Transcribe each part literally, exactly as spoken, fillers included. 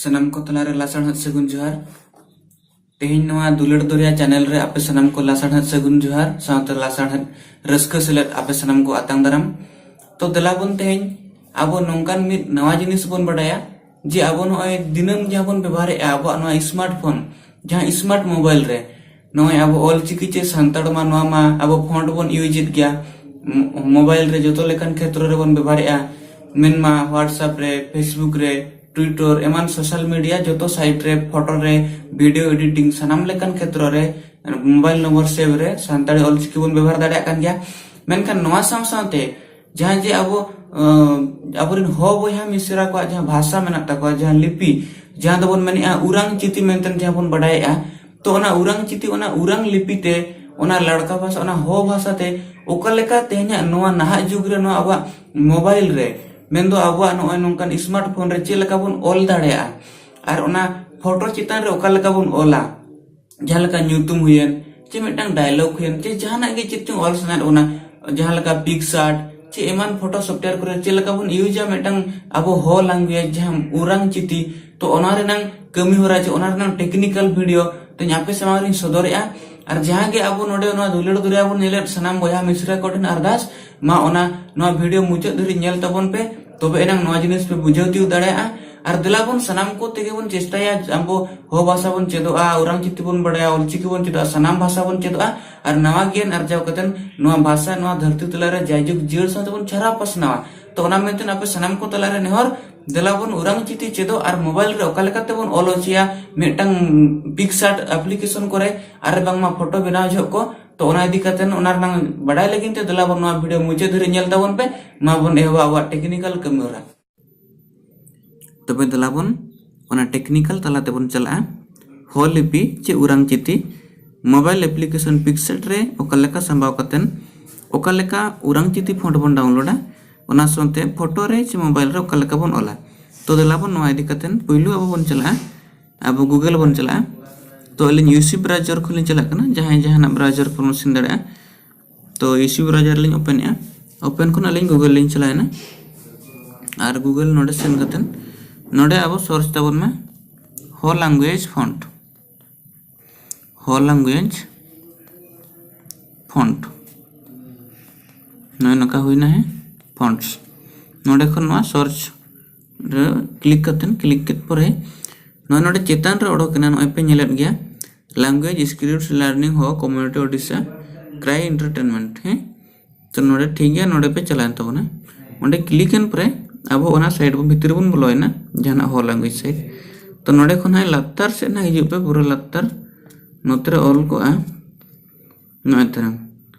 ᱥᱟᱱᱟᱢ ᱠᱚ ᱛᱟᱞᱟᱨᱮ ᱞᱟᱥᱟᱲᱦᱮᱫ ᱥᱟᱹᱜᱩᱱ ᱡᱚᱦᱟᱨ᱾ ᱛᱮᱦᱮᱧ ᱱᱚᱣᱟ ᱫᱩᱞᱟᱹᱲ ᱫᱚᱨᱭᱟ ᱪᱮᱱᱮᱞ ᱨᱮ ᱟᱯᱮ ᱥᱟᱱᱟᱢ ᱠᱚ ᱞᱟᱥᱟᱲᱦᱮᱫ ᱥᱟᱹᱜᱩᱱ ᱡᱚᱦᱟᱨ ᱥᱟᱶᱛᱮ ᱞᱟᱥᱟᱲᱦᱮᱫ ᱨᱟᱹᱥᱠᱟᱹ ᱥᱮᱞᱮᱫ ᱟᱯᱮ ᱥᱟᱱᱟᱢ ᱠᱚ ᱟᱛᱟᱝ ᱫᱟᱨᱟᱢ᱾ ᱛᱚ ᱫᱮᱞᱟ ᱵᱚᱱ ᱛᱮᱦᱮᱧ ᱟᱵᱚ ᱱᱚᱝᱠᱟᱱ ᱢᱤᱫ ᱱᱟᱣᱟ ᱡᱤᱱᱤᱥ ᱵᱚᱱ ᱵᱟᱰᱟᱭᱟ ᱡᱮ ᱟᱵᱚ ᱱᱚᱜᱼᱚᱭ ᱫᱤᱱᱟᱹᱢ ᱡᱟᱦᱟᱸ ᱵᱚᱱ ᱵᱮᱵᱚᱦᱟᱨᱮᱫᱼᱟ ᱟᱵᱚᱣᱟᱜ ᱱᱚᱣᱟ ᱥᱢᱟᱨᱴ ᱯᱷᱳᱱ, ᱡᱟᱦᱟᱸ ᱥᱢᱟᱨᱴ ᱢᱳᱵᱟᱭᱤᱞ ᱨᱮ ᱱᱚᱜᱼᱚᱭ ᱟᱵᱚ ᱚᱞ ᱪᱤᱠᱤ ᱪᱮ ᱥᱟᱱᱛᱟᱲ ᱢᱟ ᱱᱚᱣᱟ ᱢᱟ ᱟᱵᱚ ᱯᱷᱚᱱᱴ ᱵᱚᱱ ᱤᱭᱩᱡᱮᱫ ᱜᱮᱭᱟ᱾ ᱢᱳ-, ᱢᱳᱵᱟᱭᱤᱞ ᱨᱮ ᱡᱚᱛᱚ ᱞᱮᱠᱟᱱ ᱠᱷᱮᱛᱨᱚ ᱨᱮᱵᱚᱱ ᱵᱮᱵᱚᱦᱟᱨᱮᱫᱼᱟ, ᱢᱮᱱᱢᱟ WhatsApp ᱨᱮ, Facebook ᱨᱮ, Twitter ᱮᱢᱟᱱ ᱥᱳᱥᱟᱞ ᱢᱤᱰᱤᱭᱟ ᱡᱚᱛᱚ ᱥᱟᱭᱤᱴ ᱨᱮ, ᱯᱷᱳᱴᱳ ᱨᱮ, ᱵᱷᱤᱰᱤᱭᱳ ᱮᱰᱤᱴᱤᱝ, ᱥᱟᱱᱟᱢ ᱞᱮᱠᱟᱱ ᱠᱷᱮᱛᱨᱚ ᱨᱮ ᱢᱳᱵᱟᱭᱤᱞ ᱱᱚᱢᱵᱚᱨ ᱥᱮᱵᱷ ᱨᱮ ᱥᱟᱱᱛᱟᱲᱤ ᱚᱞ ᱪᱤᱠᱤ ᱵᱚᱱ ᱵᱮᱵᱚᱦᱟᱨ ᱫᱟᱲᱮᱭᱟᱜ ᱠᱟᱱ ᱜᱮᱭᱟ᱾ ᱢᱮᱱᱠᱷᱟᱱ ᱱᱚᱣᱟ ᱥᱟᱶ ᱥᱟᱶᱛᱮ ᱡᱟᱦᱟᱸ ᱡᱮ ᱟᱵᱚ, ᱟᱸ, ᱟᱵᱚᱨᱮᱱ ᱦᱚ ᱵᱚᱭᱦᱟ ᱢᱤᱥᱨᱟ ᱠᱚᱣᱟᱜ ᱡᱟᱦᱟᱸ ᱵᱷᱟᱥᱟ ᱢᱮᱱᱟᱜ ᱛᱟᱠᱚᱣᱟ, ᱡᱟᱦᱟᱸ ᱞᱤᱯᱤ, ᱡᱟᱦᱟᱸ ᱫᱚᱵᱚᱱ ᱢᱮᱱᱮᱫᱼᱟ ᱩᱨᱟᱝ ᱪᱤᱛᱤ ᱢᱮᱱᱛᱮ ᱡᱟᱦᱟᱸ ᱵᱚᱱ ᱵᱟᱰᱟᱭᱮᱫᱼᱟ, ᱛᱚ ᱚᱱᱟ ᱩᱨᱟᱝ ᱪᱤᱛᱤ, ᱚᱱᱟ ᱩᱨᱟᱝ ᱞᱤᱯᱤ ᱛᱮ, ᱚᱱᱟ ᱞᱟᱲᱠᱟ ᱵᱷᱟᱥᱟ, ᱚᱱᱟ ᱦᱚ ᱵᱷᱟᱥᱟ ᱛᱮ ᱚᱠᱟ ᱞᱮᱠᱟ ᱛᱮᱦᱮᱧᱟᱜ ᱱᱚᱣᱟ ᱱᱟᱦᱟᱜ ᱡᱩᱜᱽ ᱨᱮ ᱱᱚᱣᱟ ᱟᱵᱚᱣᱟᱜ ᱢᱳᱵᱟᱭᱤᱞ ᱨᱮ, ᱢᱮᱱᱫᱚ ᱟᱵᱚᱣᱟᱜ ᱱᱚᱜᱼᱚᱭ ᱱᱚᱝᱠᱟᱱ ᱥᱢᱟᱨᱴ ᱯᱷᱳᱱ ᱨᱮ ᱪᱮᱫ ᱞᱮᱠᱟ ᱵᱚᱱ ᱚᱞ ᱫᱟᱲᱮᱭᱟᱜᱼᱟ ᱟᱨ ᱚᱱᱟ ᱯᱷᱳᱴᱳ ᱪᱮᱛᱟᱱ ᱨᱮ ᱚᱠᱟ ᱞᱮᱠᱟ ᱵᱚᱱ ᱚᱞᱟ, ᱡᱟᱦᱟᱸ ᱞᱮᱠᱟ ᱧᱩᱛᱩᱢ ᱦᱩᱭᱮᱱ, ᱪᱮ ᱢᱤᱫᱴᱟᱝ ᱰᱟᱭᱞᱚᱜ ᱦᱩᱭᱮᱱ, ᱪᱮ ᱡᱟᱦᱟᱱᱟᱜ ᱜᱮ ᱪᱮᱫ ᱪᱚᱝ ᱚᱞ ᱥᱟᱱᱟᱭᱮᱫ ᱵᱚᱱᱟ, ᱡᱟᱦᱟᱸ ᱞᱮᱠᱟ ᱯᱤᱠᱥᱟᱨᱴ ᱪᱮ ᱮᱢᱟᱱ ᱯᱷᱳᱴᱳ ᱥᱚᱯᱷᱴᱣᱮᱭᱟᱨ ᱠᱚᱨᱮ ᱪᱮᱫ ᱞᱮᱠᱟ ᱵᱚᱱ ᱤᱭᱩᱡᱟ ᱢᱤᱫᱴᱟᱝ ᱟᱵᱚ ᱦᱚ ᱞᱟᱝᱜᱩᱭᱮᱡᱽ ᱡᱟᱦᱟᱸ ᱩᱨᱟᱝ ᱪᱤᱛᱤ, ᱛᱚ ᱚᱱᱟ ᱨᱮᱱᱟᱝ ᱠᱟᱹᱢᱤ ᱦᱚᱨᱟ ᱪᱮ ᱚᱱᱟ ᱨᱮᱱᱟᱝ ᱴᱮᱠᱱᱤᱠᱟᱞ ᱵᱷᱤᱰᱤᱭᱳ ᱛᱮᱧ ᱟᱯᱮ ᱥᱟᱢᱟᱝ ᱨᱤᱧ ᱥᱚᱫᱚᱨᱮᱜᱼᱟ᱾ ᱟᱨ ᱡᱟᱦᱟᱸ ᱜᱮ ᱟᱵᱚ ᱱᱚᱰᱮ ᱱᱚᱣᱟ ᱫᱩᱞᱟᱹᱲ ᱫᱚᱨᱭᱟ ᱵᱚᱱ ᱧᱮᱞᱮᱫ ᱥᱟᱱᱟᱢ ᱵᱚᱭᱦᱟ ᱢᱤᱥᱨᱟ ᱠᱚ ᱴᱷᱮᱱ ᱟᱨᱫᱟᱥ, ᱢᱟ ᱚᱱᱟ ᱱᱚᱣᱟ ᱵᱷᱤᱰᱤᱭᱳ ᱢᱩᱪᱟᱹᱫ ᱫᱷᱟᱹᱨᱤᱡ ᱧᱮᱞ ᱛᱟᱵᱚᱱ ᱯᱮ, ᱛᱚᱵᱮ ᱮᱱᱟᱝ ᱱᱚᱣᱟ ᱡᱤᱱᱤᱥ ᱯᱮ ᱵᱩᱡᱷᱟᱹᱣ ᱛᱤᱭᱳᱜ ᱫᱟᱲᱮᱭᱟᱜᱼᱟ᱾ ᱟᱨ ᱫᱮᱞᱟ ᱵᱚᱱ ᱥᱟᱱᱟᱢ ᱠᱚ ᱛᱮᱜᱮ ᱵᱚᱱ ᱪᱮᱥᱴᱟᱭᱟ, ᱟᱵᱚ ᱦᱚ ᱵᱷᱟᱥᱟ ᱵᱚᱱ ᱪᱮᱫᱚᱜᱼᱟ, ᱩᱨᱟᱝ ᱪᱤᱛᱤ ᱵᱚᱱ ᱵᱟᱲᱟᱭᱟ, ᱚᱞ ᱪᱤᱠᱤ ᱵᱚᱱ ᱪᱮᱫᱚᱜᱼᱟ, ᱥᱟᱱᱟᱢ ᱵᱷᱟᱥᱟ ᱵᱚᱱ ᱪᱮᱫᱚᱜᱼᱟ ᱟᱨ ᱱᱟᱣᱟ ᱜᱮᱭᱟᱱ ᱟᱨᱡᱟᱣ ᱠᱟᱛᱮ ᱱᱚᱣᱟ ᱵᱷᱟᱥᱟ ᱱᱚᱣᱟ ᱫᱷᱟᱹᱨᱛᱤ ᱛᱟᱞᱟ ᱨᱮ ᱡᱟᱭᱡᱩᱜᱽ ᱡᱤᱭᱟᱹᱲ ᱥᱟᱶᱛᱮ ᱵᱚᱱ ᱪᱷᱟᱨᱟᱣ ᱯᱟᱥᱱᱟᱣᱟ᱾ ᱛᱚ ᱚᱱᱟ ᱢᱮᱱᱛᱮ ᱟᱯᱮ ᱥᱟᱱᱟᱢ ᱠᱚ ᱛᱟᱞᱟ ᱨᱮ ᱱᱮᱦᱚᱨ, ᱫᱮᱞᱟ ᱵᱚᱱ ᱩᱨᱟᱝ ᱪᱤᱛᱤ ᱪᱮᱫᱚᱜ ᱟᱨ ᱢᱳᱵᱟᱭᱤᱞ ᱨᱮ ᱚᱠᱟ ᱞᱮᱠᱟᱛᱮ ᱵᱚᱱ ᱚᱞ ᱦᱚᱪᱚᱭᱟ ᱢᱤᱫᱴᱟᱝ ᱯᱤᱠᱥᱟᱨᱴ ᱟᱯᱞᱤᱠᱮᱥᱚᱱ ᱠᱚᱨᱮ ᱟᱨ ᱵᱟᱝᱢᱟ ᱯᱷᱳᱴᱳ ᱵᱮᱱᱟᱣ ᱡᱚᱦᱚᱜ ᱠᱚ᱾ ᱛᱚ ᱚᱱᱟ ᱤᱫᱤ ᱠᱟᱛᱮ ᱚᱱᱟ ᱨᱮᱱᱟᱜ ᱵᱟᱰᱟᱭ ᱞᱟᱹᱜᱤᱫ ᱛᱮ ᱫᱮᱞᱟ ᱵᱚᱱ ᱱᱚᱣᱟ ᱵᱷᱤᱰᱤᱭᱳ ᱢᱩᱪᱟᱹᱫ ᱫᱷᱟᱹᱨᱤᱡ ᱧᱮᱞ ᱛᱟᱵᱚᱱ ᱯᱮ᱾ ᱢᱟ ᱵᱚᱱ ᱮᱦᱚᱵᱟ ᱟᱵᱚᱣᱟᱜ ᱴᱮᱠᱱᱤᱠᱟᱞ ᱠᱟᱹᱢᱤ ᱦᱚᱨᱟ᱾ ᱛᱚᱵᱮ ᱫᱮᱞᱟ ᱵᱚᱱ ᱚᱱᱟ ᱴᱮᱠᱱᱤᱠᱟᱞ ᱛᱟᱞᱟ ᱛᱮᱵᱚᱱ ᱪᱟᱞᱟᱜᱼᱟ᱾ ᱦᱚ ᱞᱤᱯᱤ ᱪᱮ ᱩᱨᱟᱝ ᱪᱤᱛᱤ ᱢᱳᱵᱟᱭᱤᱞ ᱟᱯᱞᱤᱠᱮᱥᱚᱱ ᱯᱤᱠᱥᱟᱨᱴ ᱨᱮ ᱚᱠᱟ ᱞᱮᱠᱟ ᱥᱟᱢᱵᱟᱣ ᱠᱟᱛᱮᱱ ᱚᱠᱟ ᱞᱮᱠᱟ ᱩᱨᱟᱝ ᱪᱤᱛᱤ ᱯᱷᱚᱱᱴ ᱵᱚᱱ ᱰᱟᱣᱩᱱᱞᱳᱰᱟ, ᱚᱱᱟ ᱥᱟᱶᱛᱮ ᱯᱷᱳᱴᱳ ᱨᱮ ᱪᱮ ᱢᱳᱵᱟᱭᱤᱞ ᱨᱮ ᱚᱠᱟ ᱞᱮᱠᱟ ᱵᱚᱱ ᱚᱞᱟ᱾ ᱛᱚ ᱫᱮᱞᱟ ᱵᱚᱱ ᱱᱚᱣᱟ ᱤᱫᱤ ᱠᱟᱛᱮᱱ ᱯᱩᱭᱞᱩ ᱟᱵᱚ ᱵᱚᱱ ᱪᱟᱞᱟᱜᱼᱟ, ᱟᱵᱚ ᱜᱩᱜᱚᱞ ᱵᱚᱱ ᱪᱟᱞᱟᱜᱼᱟ᱾ ᱛᱚ ᱟᱹᱞᱤᱧ ᱤᱭᱩᱥᱤ ᱵᱨᱟᱣᱡᱟᱨ ᱠᱷᱚᱱ ᱞᱤᱧ ᱪᱟᱞᱟᱜ ᱠᱟᱱᱟ, ᱡᱟᱦᱟᱸᱭ ᱡᱟᱦᱟᱱᱟᱜ ᱵᱨᱟᱣᱡᱟᱨ ᱠᱷᱚᱱ ᱵᱚᱱ ᱥᱮᱱ ᱫᱟᱲᱮᱭᱟᱜᱼᱟ᱾ ᱛᱚ ᱤᱭᱩᱥᱤ ᱵᱨᱟᱣᱡᱟᱨ ᱞᱤᱧ ᱳᱯᱮᱱᱮᱜᱼᱟ᱾ ᱳᱯᱮᱱ ᱠᱷᱚᱱ ᱟᱹᱞᱤᱧ ᱜᱩᱜᱚᱞ ᱞᱤᱧ ᱪᱟᱞᱟᱣᱮᱱᱟ ᱟᱨ ᱜᱩᱜᱚᱞ ᱱᱚᱰᱮ ᱥᱮᱱ ᱠᱟᱛᱮᱱ ᱱᱚᱰᱮ ᱟᱵᱚ ᱥᱟᱨᱪ ᱛᱟᱵᱚᱱ ᱢᱮ ᱦᱚ ᱞᱟᱝᱜᱩᱭᱮᱡᱽ ᱯᱷᱚᱱᱴ, ᱦᱚ ᱞᱟᱝᱜᱩᱭᱮᱡᱽ ᱯᱷᱚᱱᱴ᱾ ᱱᱚᱜᱼᱚᱭ ᱱᱚᱝᱠᱟ ᱦᱩᱭᱱᱟ, ᱦᱮᱸ, ᱯᱷᱚᱱᱴᱥ᱾ ᱱᱚᱰᱮ ᱠᱷᱚᱱ ᱱᱚᱣᱟ ᱥᱟᱨᱪ ᱨᱮ ᱠᱞᱤᱠ ᱠᱟᱛᱮᱫ, ᱠᱞᱤᱠ ᱠᱮᱫ ᱯᱚᱨᱮ ᱱᱚᱜᱼᱚᱭ ᱱᱚᱰᱮ ᱪᱮᱛᱟᱱ ᱨᱮ ᱚᱰᱚᱠ ᱮᱱᱟ, ᱱᱚᱜᱼᱚᱭ ᱯᱮ ᱧᱮᱞᱮᱫ ᱜᱮᱭᱟ, ᱞᱟᱝᱜᱩᱭᱮᱡᱽ ᱥᱠᱨᱤᱯᱴᱥ ᱞᱟᱨᱱᱤᱝ ᱦᱚ ᱠᱚᱢᱤᱭᱩᱱᱤᱴᱤ ᱳᱰᱤᱥᱟ ᱠᱨᱟᱭ ᱮᱱᱴᱟᱨᱴᱮᱱᱢᱮᱱᱴ, ᱦᱮᱸ᱾ ᱛᱚ ᱱᱚᱰᱮ ᱴᱷᱤᱠ ᱜᱮᱭᱟ, ᱱᱚᱰᱮ ᱯᱮ ᱪᱟᱞᱟᱣᱮᱱ ᱛᱟᱵᱚᱱᱟ᱾ ᱚᱸᱰᱮ ᱠᱞᱤᱠ ᱮᱱ ᱯᱚᱨᱮ ᱟᱵᱚ ᱚᱱᱟ ᱥᱟᱭᱤᱰ ᱵᱚᱱ, ᱵᱷᱤᱛᱤᱨ ᱵᱚᱱ ᱵᱚᱞᱚᱭᱮᱱᱟ ᱡᱟᱦᱟᱱᱟᱜ ᱦᱚ ᱞᱟᱝᱜᱩᱭᱮᱡᱽ ᱥᱟᱭᱤᱰ᱾ ᱛᱚ ᱱᱚᱰᱮ ᱠᱷᱚᱱ ᱦᱟᱸᱜ ᱞᱟᱛᱟᱨ ᱥᱮᱫ ᱦᱟᱸᱜ ᱦᱤᱡᱩᱜ ᱯᱮ, ᱯᱩᱨᱟᱹ ᱞᱟᱛᱟᱨ ᱱᱚᱛᱮ ᱨᱮ ᱚᱞ ᱠᱚᱜᱼᱟ, ᱱᱚᱜᱼᱚᱭ ᱛᱟᱨᱟᱝ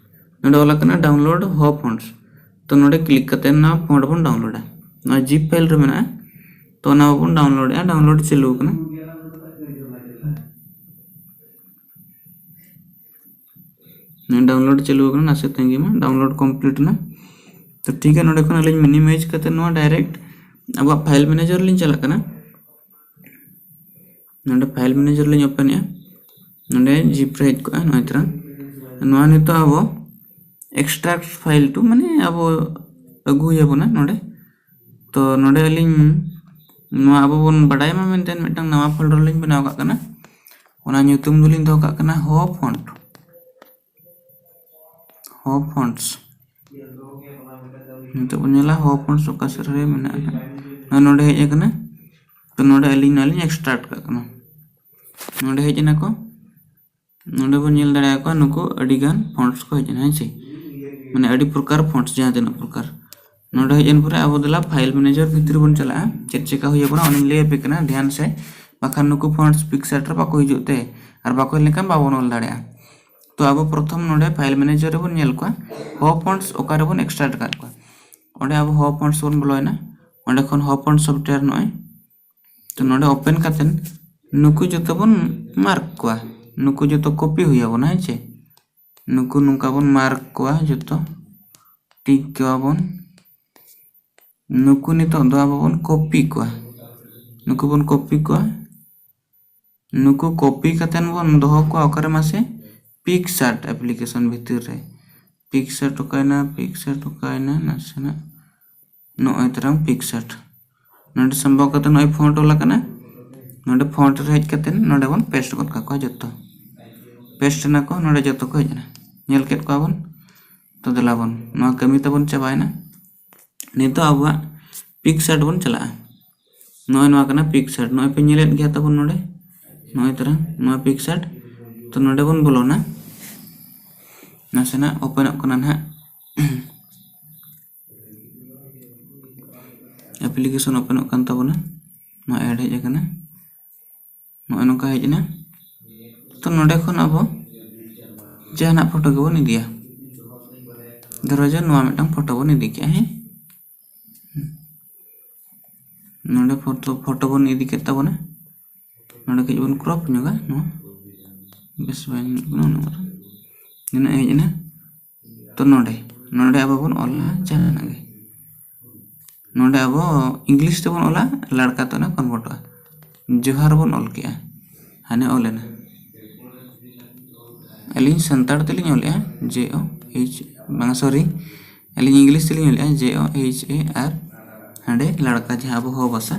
ᱱᱚᱰᱮ ᱚᱞ ᱟᱠᱟᱱᱟ ᱰᱟᱣᱩᱱᱞᱳᱰ ᱦᱚ ᱯᱷᱚᱱᱴᱥ᱾ ᱛᱚ ᱱᱚᱰᱮ ᱠᱞᱤᱠ ᱠᱟᱛᱮ ᱱᱚᱣᱟ ᱯᱷᱚᱱᱴ ᱵᱚᱱ ᱰᱟᱣᱩᱱᱞᱳᱰᱟ᱾ ᱱᱚᱣᱟ ᱡᱤᱯ ᱯᱷᱟᱭᱤᱞ ᱨᱮ ᱢᱮᱱᱟᱜᱼᱟ, ᱛᱚ ᱚᱱᱟ ᱵᱚᱱ ᱰᱟᱣᱩᱱᱞᱳᱰᱮᱜᱼᱟ᱾ ᱰᱟᱣᱩᱱᱞᱳᱰ ᱪᱟᱹᱞᱩ ᱟᱠᱟᱱᱟ᱾ ᱰᱟᱣᱩᱱᱞᱳᱰ ᱪᱟᱹᱞᱩ ᱟᱠᱟᱱᱟ, ᱱᱟᱥᱮ ᱛᱟᱺᱜᱤ ᱢᱟ, ᱰᱟᱣᱩᱱᱞᱳᱰ ᱠᱚᱢᱯᱞᱤᱴ ᱮᱱᱟ᱾ ᱛᱚ ᱴᱷᱤᱠ ᱜᱮᱭᱟ, ᱱᱚᱰᱮ ᱠᱷᱚᱱ ᱟᱹᱞᱤᱧ ᱢᱤᱱᱤᱢᱟᱭᱤᱡᱽ ᱠᱟᱛᱮ ᱱᱚᱣᱟ ᱰᱟᱭᱨᱮᱠᱴ ᱟᱵᱚᱣᱟᱜ ᱯᱷᱟᱭᱤᱞ ᱢᱮᱱᱮᱡᱟᱨ ᱞᱤᱧ ᱪᱟᱞᱟᱜ ᱠᱟᱱᱟ᱾ ᱱᱚᱰᱮ ᱯᱷᱟᱭᱤᱞ ᱢᱮᱱᱮᱡᱟᱨ ᱞᱤᱧ ᱳᱯᱮᱱᱮᱜᱼᱟ᱾ ᱱᱚᱰᱮ ᱡᱤᱯ ᱨᱮ ᱦᱮᱡ ᱠᱚᱜᱼᱟ, ᱱᱚᱜᱼᱚᱭ ᱛᱚᱨᱟ᱾ ᱱᱚᱣᱟ ᱱᱤᱛᱚᱜ ᱟᱵᱚ extract file to, ᱢᱟᱱᱮ ᱟᱵᱚ ᱟᱹᱜᱩᱭᱟᱵᱚᱱᱟ ᱱᱚᱰᱮ᱾ ᱛᱚ ᱱᱚᱰᱮ ᱟᱹᱞᱤᱧ ᱱᱚᱣᱟ ᱟᱵᱚ ᱵᱚᱱ ᱵᱟᱰᱟᱭ ᱢᱟ ᱢᱮᱱᱛᱮ ᱢᱤᱫᱴᱟᱝ ᱱᱟᱣᱟ ᱯᱷᱳᱞᱰᱟᱨ ᱞᱤᱧ ᱵᱮᱱᱟᱣ ᱠᱟᱜ ᱠᱟᱱᱟ᱾ ᱚᱱᱟ ᱧᱩᱛᱩᱢ ᱫᱚᱞᱤᱧ ᱫᱚᱦᱚ ᱠᱟᱜ ᱠᱟᱱᱟ ᱦᱚ ᱯᱷᱚᱱᱴ, ᱦᱚ ᱯᱷᱚᱱᱴᱥ᱾ ᱱᱤᱛᱚᱜ ᱵᱚᱱ ᱧᱮᱞᱟ ᱦᱚ ᱯᱷᱚᱱᱴᱥ ᱚᱠᱟ ᱥᱮᱫ ᱨᱮ ᱢᱮᱱᱟᱜᱼᱟ᱾ ᱱᱚᱜᱼᱚᱭ ᱱᱚᱰᱮ ᱦᱮᱡ ᱟᱠᱟᱱᱟ᱾ ᱛᱚ ᱱᱚᱰᱮ ᱟᱹᱞᱤᱧ ᱱᱚᱣᱟ ᱞᱤᱧ extract ᱠᱟᱜ ᱠᱟᱱᱟ᱾ ᱱᱚᱰᱮ ᱦᱮᱡ ᱮᱱᱟ ᱠᱚ᱾ ᱱᱚᱰᱮ ᱵᱚᱱ ᱧᱮᱞ ᱫᱟᱲᱮᱭᱟᱠᱚᱣᱟ, ᱱᱩᱠᱩ ᱟᱹᱰᱤ ᱜᱟᱱ ᱯᱷᱚᱱᱴᱥ ᱠᱚ ᱦᱮᱡ ᱮᱱᱟ, ᱦᱮᱸ ᱪᱮ? ᱢᱟᱱᱮ ᱟᱹᱰᱤ ᱯᱨᱚᱠᱟᱨ ᱯᱷᱚᱱᱴᱥ, ᱡᱟᱦᱟᱸ ᱛᱤᱱᱟᱹᱜ ᱯᱨᱚᱠᱟᱨ᱾ ᱱᱚᱰᱮ ᱦᱮᱡ ᱮᱱ ᱯᱚᱨᱮ ᱟᱵᱚ ᱫᱮᱞᱟ ᱯᱷᱟᱭᱤᱞ ᱢᱮᱱᱮᱡᱟᱨ ᱵᱷᱤᱛᱨᱤ ᱵᱚᱱ ᱪᱟᱞᱟᱜᱼᱟ᱾ ᱪᱮᱫ ᱪᱮᱠᱟ ᱦᱩᱭ ᱟᱵᱚᱱᱟ ᱚᱱᱟᱧ ᱞᱟᱹᱭ ᱟᱯᱮ ᱠᱟᱱᱟ, ᱫᱷᱮᱭᱟᱱ ᱥᱮ, ᱵᱟᱠᱷᱟᱱ ᱱᱩᱠᱩ ᱯᱷᱚᱱᱴᱥ ᱯᱤᱠᱥᱟᱨᱴ ᱨᱮ ᱵᱟᱠᱚ ᱦᱤᱡᱩᱜ ᱛᱮ, ᱟᱨ ᱵᱟᱠᱚ ᱦᱮᱡ ᱞᱮᱱᱠᱷᱟᱱ ᱵᱟᱵᱚᱱ ᱚᱞ ᱫᱟᱲᱮᱭᱟᱜᱼᱟ᱾ ᱛᱚ ᱟᱵᱚ ᱯᱨᱚᱛᱷᱚᱢ ᱱᱚᱰᱮ ᱯᱷᱟᱭᱤᱞ ᱢᱮᱱᱮᱡᱟᱨ ᱨᱮᱵᱚᱱ ᱧᱮᱞ ᱠᱚᱣᱟ, ᱦᱚ ᱯᱷᱚᱱᱴᱥ ᱚᱠᱟ ᱨᱮᱵᱚᱱ extract ᱟᱠᱟᱫ ᱠᱚᱣᱟ᱾ ᱚᱸᱰᱮ ᱟᱵᱚ ᱦᱚ ᱯᱷᱚᱱᱴᱥ ᱵᱚᱱ ᱵᱚᱞᱚᱭᱮᱱᱟ᱾ ᱚᱸᱰᱮ ᱠᱷᱚᱱ ᱦᱚ ᱯᱷᱚᱱᱴ ᱥᱚᱯᱷᱴᱣᱮᱭᱟᱨ ᱱᱚᱜᱼᱚᱭ ᱛᱚ ᱱᱚᱰᱮ ᱳᱯᱮᱱ ᱠᱟᱛᱮᱫ ᱱᱩᱠᱩ ᱡᱚᱛᱚ ᱵᱚᱱ ᱢᱟᱨᱠ ᱠᱚᱣᱟ, ᱱᱩᱠᱩ ᱡᱚᱛᱚ ᱠᱚᱯᱤ ᱦᱩᱭ ᱟᱵᱚᱱᱟ, ᱦᱮᱸ ᱪᱮ? ᱱᱩᱠᱩ ᱱᱚᱝᱠᱟ ᱵᱚᱱ ᱢᱟᱨᱠ ᱠᱚᱣᱟ, ᱡᱚᱛᱚ ᱴᱤᱠ ᱠᱚᱣᱟ ᱵᱚᱱ᱾ ᱱᱩᱠᱩ ᱱᱤᱛᱚᱜ ᱫᱚ ᱟᱵᱚ ᱵᱚᱱ ᱠᱚᱯᱤ ᱠᱚᱣᱟ, ᱱᱩᱠᱩ ᱵᱚᱱ ᱠᱚᱯᱤ ᱠᱚᱣᱟ᱾ ᱱᱩᱠᱩ ᱠᱚᱯᱤ ᱠᱟᱛᱮᱫ ᱵᱚᱱ ᱫᱚᱦᱚ ᱠᱚᱣᱟ ᱚᱠᱟᱨᱮ ᱢᱟᱥᱮ? ᱯᱤᱠᱥᱟᱨᱴ ᱮᱯᱞᱤᱠᱮᱥᱚᱱ ᱵᱷᱤᱛᱤᱨ ᱨᱮ᱾ ᱯᱤᱠᱥᱟᱨᱴ ᱚᱠᱟᱭᱮᱱᱟ? ᱯᱤᱠᱥᱟᱨᱴ ᱚᱠᱟᱭᱮᱱᱟ? ᱱᱟᱥᱮᱱᱟᱜ ᱱᱚᱜᱼᱚᱭ ᱛᱟᱨᱟᱝ ᱯᱤᱠᱥᱟᱨᱴ᱾ ᱱᱚᱰᱮ ᱥᱚᱢᱵᱷᱚᱵ ᱠᱟᱛᱮ ᱱᱚᱜᱼᱚᱭ ᱯᱷᱚᱱᱴ ᱚᱞ ᱟᱠᱟᱱᱟ᱾ ᱱᱚᱰᱮ ᱯᱷᱚᱱᱴ ᱨᱮ ᱦᱮᱡ ᱠᱟᱛᱮ ᱱᱚᱰᱮ ᱵᱚᱱ ᱯᱮᱥᱴ ᱜᱚᱫ ᱠᱟᱠᱚᱣᱟ ᱡᱚᱛᱚ᱾ ᱯᱮᱥᱴ ᱮᱱᱟ ᱠᱚ, ᱱᱚᱰᱮ ᱡᱚᱛᱚ ᱠᱚ ᱦᱮᱡ ᱮᱱᱟ᱾ ᱧᱮᱞ ᱠᱮᱫ ᱠᱚᱣᱟ ᱵᱚᱱ᱾ ᱛᱚ ᱫᱮᱞᱟ ᱵᱚᱱ, ᱱᱚᱣᱟ ᱠᱟᱹᱢᱤ ᱛᱟᱵᱚᱱ ᱪᱟᱵᱟᱭᱮᱱᱟ᱾ ᱱᱤᱛᱚᱜ ᱟᱵᱚᱣᱟᱜ ᱯᱤᱠᱥᱟᱨᱴ ᱵᱚᱱ ᱪᱟᱞᱟᱜᱼᱟ᱾ ᱱᱚᱜᱼᱚᱭ ᱱᱚᱣᱟ ᱠᱟᱱᱟ ᱯᱤᱠᱥᱟᱨᱴ, ᱱᱚᱜᱼᱚᱭ ᱯᱮ ᱧᱮᱞᱮᱫ ᱜᱮᱭᱟ ᱛᱟᱵᱚᱱ ᱱᱚᱰᱮ, ᱱᱚᱜᱼᱚᱭ ᱛᱟᱨᱟ ᱱᱚᱣᱟ ᱯᱤᱠᱥᱟᱨᱴ᱾ ᱛᱚ ᱱᱚᱰᱮ ᱵᱚᱱ ᱵᱚᱞᱚᱱᱟ, ᱱᱟᱥᱮᱱᱟᱜ ᱳᱯᱮᱱᱚᱜ ᱠᱟᱱᱟ ᱱᱟᱦᱟᱜ᱾ ᱮᱯᱞᱤᱠᱮᱥᱚᱱ ᱳᱯᱮᱱᱚᱜ ᱠᱟᱱ ᱛᱟᱵᱚᱱᱟ᱾ ᱱᱚᱣᱟ ᱮᱰ ᱦᱮᱡ ᱟᱠᱟᱱᱟ, ᱱᱚᱜᱼᱚᱭ ᱱᱚᱝᱠᱟ ᱦᱮᱡ ᱮᱱᱟ᱾ ᱛᱚ ᱱᱚᱰᱮ ᱠᱷᱚᱱ ᱟᱵᱚ ᱡᱟᱦᱟᱱᱟᱜ ᱯᱷᱳᱴᱳ ᱜᱮᱵᱚᱱ ᱤᱫᱤᱭᱟ᱾ ᱫᱷᱚᱨᱚ ᱡᱮ ᱱᱚᱣᱟ ᱢᱤᱫᱴᱟᱝ ᱯᱷᱳᱴᱳ ᱵᱚᱱ ᱤᱫᱤ ᱠᱮᱜᱼᱟ, ᱦᱮᱸ, ᱱᱚᱰᱮ ᱯᱷᱳᱴᱳ ᱯᱷᱳᱴᱳ ᱵᱚᱱ ᱤᱫᱤ ᱠᱮᱫ ᱛᱟᱵᱚᱱᱟ᱾ ᱱᱚᱰᱮ ᱠᱟᱹᱡ ᱵᱚᱱ ᱠᱨᱚᱯ ᱧᱚᱜᱟ, ᱱᱚᱣᱟ ᱵᱮᱥ ᱵᱟᱭ ᱧᱮᱞᱚᱜ ᱠᱟᱱᱟ ᱩᱱᱟᱹᱜ ᱢᱟᱨᱟᱝ᱾ ᱱᱤᱱᱟᱹᱜ ᱦᱮᱡ ᱮᱱᱟ᱾ ᱛᱚ ᱱᱚᱰᱮ ᱱᱚᱰᱮ ᱟᱵᱚ ᱵᱚᱱ ᱚᱞᱟ ᱡᱟᱦᱟᱱᱟᱜ ᱜᱮ᱾ ᱱᱚᱰᱮ ᱟᱵᱚ ᱤᱝᱞᱤᱥ ᱛᱮᱵᱚᱱ ᱚᱞᱟ, ᱞᱟᱲᱠᱟ ᱛᱮ ᱚᱱᱟ ᱠᱚᱱᱵᱷᱟᱨᱴᱚᱜᱼᱟ᱾ ᱡᱚᱦᱟᱨ ᱵᱚᱱ ᱚᱞ ᱠᱮᱜᱼᱟ, ᱦᱟᱱᱮ ᱚᱞ ᱮᱱᱟ᱾ ᱟᱹᱞᱤᱧ ᱥᱟᱱᱛᱟᱲ ᱛᱮᱞᱤᱧ ᱚᱞᱮᱜᱼᱟ, ᱡᱮ ᱳ ᱮᱭᱤᱪ, ᱵᱟᱝᱟ, ᱥᱚᱨᱤ, ᱟᱹᱞᱤᱧ ᱤᱝᱞᱤᱥ ᱛᱮᱞᱤᱧ ᱚᱞᱮᱜᱼᱟ, ᱡᱮ ᱳ ᱮᱭᱤᱪ ᱮ ᱟᱨ, ᱦᱟᱸᱰᱮ ᱞᱟᱲᱠᱟ, ᱡᱟᱦᱟᱸ ᱟᱵᱚ ᱦᱚ ᱵᱷᱟᱥᱟ,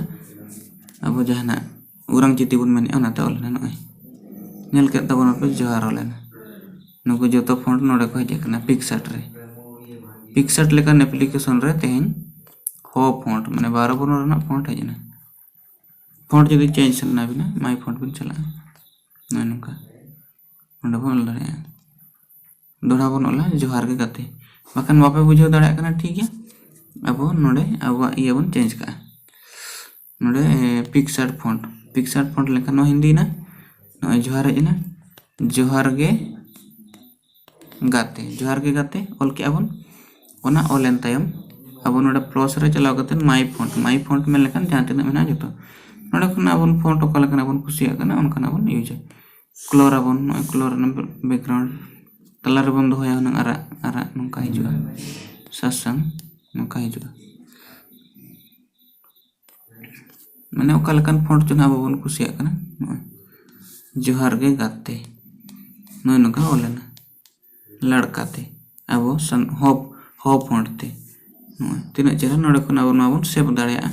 ᱟᱵᱚ ᱡᱟᱦᱟᱱᱟᱜ ᱩᱨᱟᱝ ᱪᱤᱛᱤ ᱵᱚᱱ ᱢᱮᱱᱮᱜᱼᱟ, ᱚᱱᱟᱛᱮ ᱚᱞ ᱮᱱᱟ᱾ ᱱᱚᱜᱼᱚᱭ ᱧᱮᱞ ᱠᱮᱫ ᱛᱟᱵᱚᱱᱟᱯᱮ, ᱡᱚᱦᱟᱨ ᱚᱞ ᱮᱱᱟ᱾ ᱱᱩᱠᱩ ᱡᱚᱛᱚ ᱯᱷᱚᱱᱴ ᱱᱚᱰᱮ ᱠᱚ ᱦᱮᱡ ᱟᱠᱟᱱᱟ ᱯᱤᱠᱥᱟᱨᱴ ᱨᱮ᱾ ᱯᱤᱠᱥᱟᱨᱴ ᱞᱮᱠᱟᱱ ᱮᱯᱞᱤᱠᱮᱥᱚᱱ ᱨᱮ ᱛᱮᱦᱮᱧ ᱦᱚ ᱯᱷᱚᱱᱴ, ᱢᱟᱱᱮ ᱵᱟᱨᱚ ᱵᱚᱨᱱᱚ ᱨᱮᱱᱟᱜ ᱯᱷᱚᱱᱴ ᱦᱮᱡ ᱮᱱᱟ᱾ ᱯᱷᱚᱱᱴ ᱡᱩᱫᱤ ᱪᱮᱧᱡᱽ ᱥᱟᱱᱟ ᱵᱤᱱᱟ, ᱢᱟᱭ ᱯᱷᱚᱱᱴ ᱵᱤᱱ ᱪᱟᱞᱟᱜᱼᱟ, ᱱᱚᱜᱼᱚᱭ ᱱᱚᱝᱠᱟ ᱚᱸᱰᱮ ᱵᱚᱱ ᱚᱞ ᱫᱟᱲᱮᱭᱟᱜᱼᱟ᱾ ᱫᱚᱦᱲᱟ ᱵᱚᱱ ᱚᱞᱟ, ᱡᱚᱦᱟᱨ ᱜᱮ ᱜᱟᱛᱮ᱾ ᱵᱟᱠᱷᱟᱱ ᱵᱟᱯᱮ ᱵᱩᱡᱷᱟᱹᱣ ᱫᱟᱲᱮᱭᱟᱜ ᱠᱟᱱᱟ, ᱴᱷᱤᱠ ᱜᱮᱭᱟ, ᱟᱵᱚ ᱱᱚᱰᱮ ᱟᱵᱚᱣᱟᱜ ᱤᱭᱟᱹ ᱵᱚᱱ ᱪᱮᱧᱡᱽ ᱠᱟᱜᱼᱟ᱾ ᱱᱚᱰᱮ ᱯᱤᱠᱥᱟᱨᱴ ᱯᱷᱚᱱᱴ, ᱯᱤᱠᱥᱟᱨᱴ ᱯᱷᱚᱱᱴ ᱞᱮᱠᱷᱟᱱ ᱱᱚᱣᱟ ᱦᱤᱱᱫᱤᱭᱮᱱᱟ, ᱱᱚᱜᱼᱚᱭ ᱡᱚᱦᱟᱨ ᱦᱮᱡ ᱮᱱᱟ, ᱡᱚᱦᱟᱨ ᱜᱮ ᱜᱟᱛᱮ, ᱡᱚᱦᱟᱨ ᱜᱮ ᱜᱟᱛᱮ ᱚᱞ ᱠᱮᱜᱼᱟ ᱵᱚᱱ᱾ ᱚᱱᱟ ᱚᱞ ᱮᱱ ᱛᱟᱭᱚᱢ ᱟᱵᱚ ᱱᱚᱰᱮ ᱯᱞᱟᱥ ᱨᱮ ᱪᱟᱞᱟᱣ ᱠᱟᱛᱮ ᱢᱟᱭ ᱯᱷᱚᱱᱴ, ᱢᱟᱭ ᱯᱷᱚᱱᱴ ᱢᱮᱱ ᱞᱮᱠᱷᱟᱱ ᱡᱟᱦᱟᱸ ᱛᱤᱱᱟᱹᱜ ᱢᱮᱱᱟᱜᱼᱟ ᱡᱚᱛᱚ᱾ ᱱᱚᱰᱮ ᱠᱷᱚᱱ ᱟᱵᱚ ᱯᱷᱚᱱᱴ ᱚᱠᱟ ᱞᱮᱠᱟᱱᱟᱜ ᱵᱚᱱ ᱠᱩᱥᱤᱭᱟᱜ ᱠᱟᱱᱟ ᱚᱱᱠᱟᱱᱟᱜ ᱵᱚᱱ ᱤᱭᱩᱡᱟ᱾ ᱠᱞᱳᱨ ᱟᱵᱚᱱ, ᱱᱚᱜᱼᱚᱭ ᱠᱞᱳᱨ ᱨᱮᱱᱟᱜ ᱵᱮᱠᱜᱨᱟᱣᱩᱱᱰ ᱛᱟᱞᱟ ᱨᱮᱵᱚᱱ ᱫᱚᱦᱚᱭᱟ ᱦᱩᱱᱟᱹᱝ ᱟᱨᱟᱜ, ᱟᱨᱟᱜ ᱱᱚᱝᱠᱟ ᱦᱤᱡᱩᱜᱼᱟ, ᱥᱟᱥᱟᱝ ᱱᱚᱝᱠᱟ ᱦᱤᱡᱩᱜᱼᱟ᱾ ᱢᱟᱱᱮ ᱚᱠᱟ ᱞᱮᱠᱟᱱ ᱯᱷᱚᱱᱴ ᱪᱚ ᱱᱟᱦᱟᱜ ᱟᱵᱚ ᱵᱚᱱ ᱠᱩᱥᱤᱭᱟᱜ ᱠᱟᱱᱟ᱾ ᱱᱚᱜᱼᱚᱭ ᱡᱚᱦᱟᱨ ᱜᱮ ᱜᱟᱛᱮ, ᱱᱚᱜᱼᱚᱭ ᱱᱚᱝᱠᱟ ᱚᱞ ᱮᱱᱟ ᱞᱟᱲᱠᱟ ᱛᱮ, ᱟᱵᱚ ᱥᱟᱱ-, ᱦᱚ, ᱦᱚ ᱯᱷᱚᱱᱴ ᱛᱮ᱾ ᱱᱚᱜᱼᱚᱭ ᱛᱤᱱᱟᱹᱜ ᱪᱮᱦᱨᱟ᱾ ᱱᱚᱰᱮ ᱠᱷᱚᱱ ᱟᱵᱚ ᱱᱚᱣᱟ ᱵᱚᱱ ᱥᱮᱵᱷ ᱫᱟᱲᱮᱭᱟᱜᱼᱟ᱾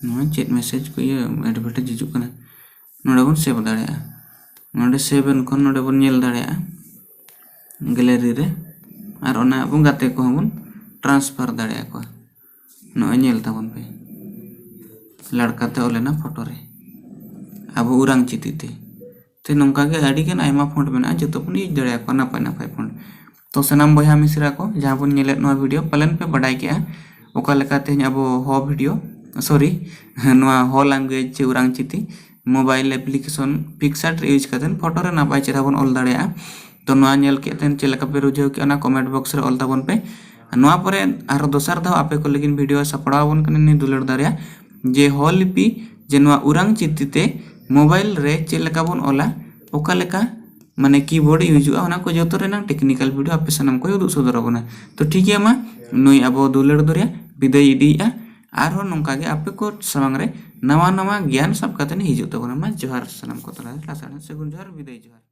ᱱᱚᱣᱟ ᱪᱮᱫ ᱢᱮᱥᱮᱡᱽ ᱠᱚ ᱤᱭᱟᱹ ᱮᱰᱵᱷᱮᱴᱟᱭᱤᱡᱽ ᱦᱤᱡᱩᱜ ᱠᱟᱱᱟ? ᱱᱚᱰᱮ ᱵᱚᱱ ᱥᱮᱵᱷ ᱫᱟᱲᱮᱭᱟᱜᱼᱟ᱾ ᱱᱚᱰᱮ ᱥᱮᱵᱷ ᱮᱱ ᱠᱷᱚᱱ ᱱᱚᱰᱮ ᱵᱚᱱ ᱧᱮᱞ ᱫᱟᱲᱮᱭᱟᱜᱼᱟ ᱜᱮᱞᱟᱨᱤ ᱨᱮ, ᱟᱨ ᱚᱱᱟ ᱟᱵᱚ ᱜᱟᱛᱮ ᱠᱚᱦᱚᱸ ᱵᱚᱱ ᱴᱨᱟᱱᱥᱯᱷᱟᱨ ᱫᱟᱲᱮᱭᱟᱠᱚᱣᱟ᱾ ᱱᱚᱜᱼᱚᱭ ᱧᱮᱞ ᱛᱟᱵᱚᱱ ᱯᱮ, ᱞᱟᱲᱠᱟᱛᱮ ᱚᱞ ᱮᱱᱟ ᱯᱷᱳᱴᱳ ᱨᱮ ᱟᱵᱚ ᱩᱨᱟᱝ ᱪᱤᱛᱤ ᱛᱮ᱾ ᱛᱮ ᱱᱚᱝᱠᱟ ᱜᱮ ᱟᱹᱰᱤ ᱜᱟᱱ ᱟᱭᱢᱟ ᱯᱷᱚᱱᱴ ᱢᱮᱱᱟᱜᱼᱟ, ᱡᱚᱛᱚ ᱵᱚᱱ ᱤᱭᱩᱡᱽ ᱫᱟᱲᱮᱭᱟᱠᱚᱣᱟ ᱱᱟᱯᱟᱭ ᱱᱟᱯᱟᱭ ᱯᱷᱚᱱᱴ᱾ ᱛᱚ ᱥᱟᱱᱟᱢ ᱵᱚᱭᱦᱟ ᱢᱤᱥᱨᱟ ᱠᱚ ᱡᱟᱦᱟᱸ ᱵᱚᱱ ᱧᱮᱞᱮᱫ ᱱᱚᱣᱟ ᱵᱷᱤᱰᱤᱭᱳ, ᱯᱟᱞᱮᱱ ᱯᱮ ᱵᱟᱰᱟᱭ ᱠᱮᱜᱼᱟ ᱚᱠᱟ ᱞᱮᱠᱟ ᱛᱮᱦᱮᱧ ᱟᱵᱚ ᱦᱚ ᱵᱷᱤᱰᱤᱭᱳ, ᱥᱚᱨᱤ, ᱱᱚᱣᱟ ᱦᱚ ᱞᱮᱝᱜᱩᱭᱮᱡᱽ ᱪᱮ ᱩᱨᱟᱝ ᱪᱤᱛᱤ ᱢᱳᱵᱟᱭᱤᱞ ᱮᱯᱞᱤᱠᱮᱥᱚᱱ ᱯᱤᱠᱥᱟᱨᱴ ᱨᱮ ᱤᱭᱩᱡᱽ ᱠᱟᱛᱮᱫ ᱯᱷᱳᱴᱳ ᱨᱮ ᱱᱟᱯᱟᱭ ᱪᱮᱦᱨᱟ ᱵᱚᱱ ᱚᱞ ᱫᱟᱲᱮᱭᱟᱜᱼᱟ᱾ ᱛᱚ ᱱᱚᱣᱟ ᱧᱮᱞ ᱠᱮᱫ ᱛᱮ ᱪᱮᱫ ᱞᱮᱠᱟ ᱯᱮ ᱵᱩᱡᱷᱟᱹᱣ ᱠᱮᱜᱼᱟ, ᱚᱱᱟ ᱠᱚᱢᱮᱱᱴ ᱵᱚᱠᱥ ᱨᱮ ᱚᱞ ᱛᱟᱵᱚᱱ ᱯᱮ᱾ ᱱᱚᱣᱟ ᱯᱚᱨᱮ ᱟᱨᱦᱚᱸ ᱫᱚᱥᱟᱨ ᱫᱷᱟᱣ ᱟᱯᱮ ᱠᱚ ᱞᱟᱹᱜᱤᱫ ᱵᱷᱤᱰᱤᱭᱳ ᱥᱟᱯᱲᱟᱣ ᱟᱵᱚᱱ ᱠᱟᱱᱟ ᱱᱤᱭᱟᱹ ᱫᱩᱞᱟᱹᱲ ᱫᱟᱨᱭᱟ, ᱡᱮ ᱦᱚ ᱞᱤᱯᱤ, ᱡᱮ ᱱᱚᱣᱟ ᱩᱨᱟᱝ ᱪᱤᱛᱤ ᱛᱮ ᱢᱳᱵᱟᱭᱤᱞ ᱨᱮ ᱪᱮᱫ ᱞᱮᱠᱟ ᱵᱚᱱ ᱚᱞᱟ, ᱚᱠᱟ ᱞᱮᱠᱟ ᱢᱟᱱᱮ ᱠᱤᱵᱳᱨᱰ ᱤᱭᱩᱡᱚᱜᱼᱟ, ᱚᱱᱟ ᱠᱚ ᱡᱚᱛᱚ ᱨᱮᱱᱟᱜ ᱴᱮᱠᱱᱤᱠᱟᱞ ᱵᱷᱤᱰᱤᱭᱳ ᱟᱯᱮ ᱥᱟᱱᱟᱢ ᱠᱚᱭ ᱩᱫᱩᱜ ᱥᱚᱫᱚᱨ ᱟᱵᱚᱱᱟ᱾ ᱛᱚ ᱴᱷᱤᱠ ᱜᱮᱭᱟ, ᱢᱟ ᱱᱩᱭ ᱟᱵᱚ ᱫᱩᱞᱟᱹᱲ ᱫᱚᱨᱭᱟ ᱵᱤᱫᱟᱹᱭ ᱤᱫᱤᱭᱮᱫᱼᱟ᱾ ᱟᱨᱦᱚᱸ ᱱᱚᱝᱠᱟ ᱜᱮ ᱟᱯᱮ ᱠᱚ ᱥᱟᱢᱟᱝ ᱨᱮ ᱱᱟᱣᱟ ᱱᱟᱣᱟ ᱜᱮᱭᱟᱱ ᱥᱟᱵ ᱠᱟᱛᱮ ᱦᱤᱡᱩᱜ ᱛᱟᱵᱚᱱᱟ᱾ ᱢᱟ ᱡᱚᱦᱟᱨ ᱥᱟᱱᱟᱢ ᱠᱚ ᱛᱟᱞᱟ ᱨᱮ, ᱞᱟᱥᱟᱲᱦᱮᱫ ᱥᱟᱹᱜᱩᱱ ᱡᱚᱦᱟᱨ, ᱵᱤᱫᱟᱹᱭ ᱡᱚᱦᱟᱨ᱾